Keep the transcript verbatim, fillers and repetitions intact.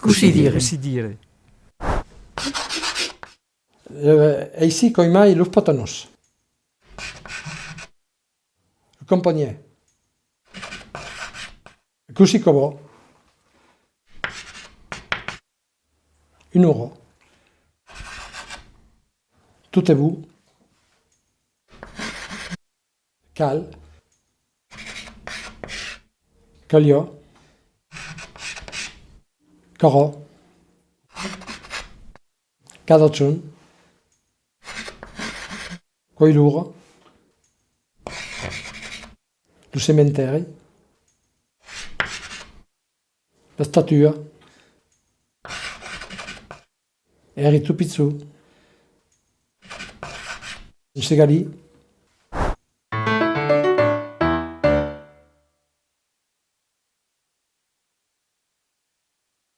Cossí dire? Cossí dire? Eh, aicí qu'ai mai los patanons. Lo campanhièr. Cossí que va? Una ora. Tot es bon. Cal. Caliá. Cara. Cada jorn. Quailhora. Lo cementèri. L'estatua. Èri tot pichon. Un segalin.